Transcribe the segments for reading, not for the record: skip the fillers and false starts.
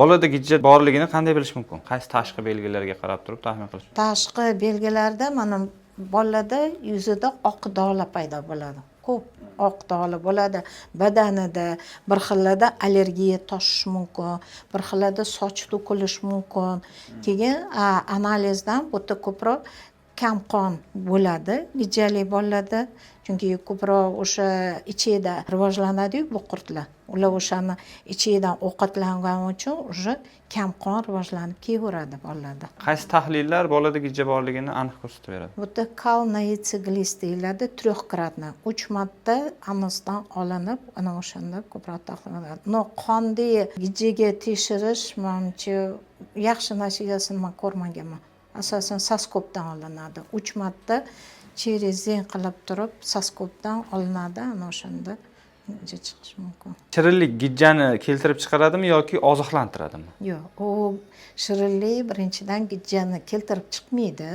Bolada gijja borligini qanday bilish mumkin? Qaysi tashqi belgilarga qarab turib taxmin qilish? Tashqi belgilarda, mana, bolada yuzida oq dog'lar paydo bo'ladi, ko'p oq dog'lar bo'ladi badanida. Bir xillarda allergiya toshishi mumkin, bir xillarda soch to'kilishi mumkin. Keyin analizdan bu yerda ko'proq kam qon bo'ladi gijjali bolalarda, chunki ko'proq o'sha ichakda rivojlanadiyu bu qurtlar. Ular o'shani ichakdan ovqatlangani uchun уже kam qon rivojlanib kelaveradi bolalarda. Qaysi tahlillar bolada gijja borligini aniq ko'rsatib beradi? Bu yerda кал на яйцеглист deyiladi, трехкратно, uch marta anusdan olinib, ana o'shanda ko'proq tahlil. Но qonda gijjaga tekshirish, manimcha, yaxshi natijasini man ko'rmaganman. Asosan соскоб dan olinadi, uch marta через день qilib turib соскоб dan olinadi, ana o'shanda gijja chiqishi mumkin. Shirinlik gijjani keltirib chiqaradimi yoki oziqlantiradimi? Yo'q, u shirinlik birinchidan gijjani keltirib chiqmaydi,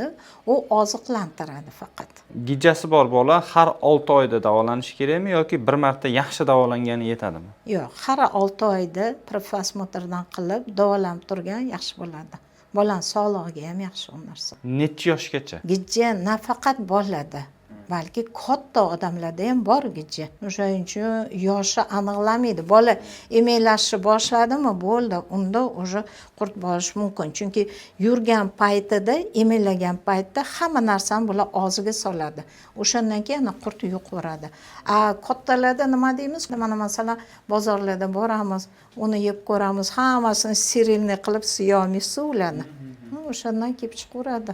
u oziqlantiradi faqat. Gijjasi bor bola har 6 oyda davolanishi kerakmi yoki bir marta yaxshi davolangani yetadimi? Yo'q, har 6 oyda профосмотр dan qilib davolanib turgan yaxshi bo'ladi. Bolani sog'lig'iga ham yaxshi u narsa. Necha yoshgacha? Gijja nafaqat bolada, balki katta odamlarda ham bor gijja. O'shaning uchun yoshi aniqlamaydi. Bola emaklashni boshladimi, bo'ldi, unda уже qurt borishi mumkin, chunki yurgan paytida, emaklagan paytda hamma narsani bular og'ziga soladi, o'shandan keyin ana qurt yuqaveradi. A kattalarda nima deymiz? Mana, masalan, bozorlarda boramiz, uni yeb ko'ramiz, hammasini стерильный qilib siyolmaysiz ularni, o'shandan kelib chiqaveradi.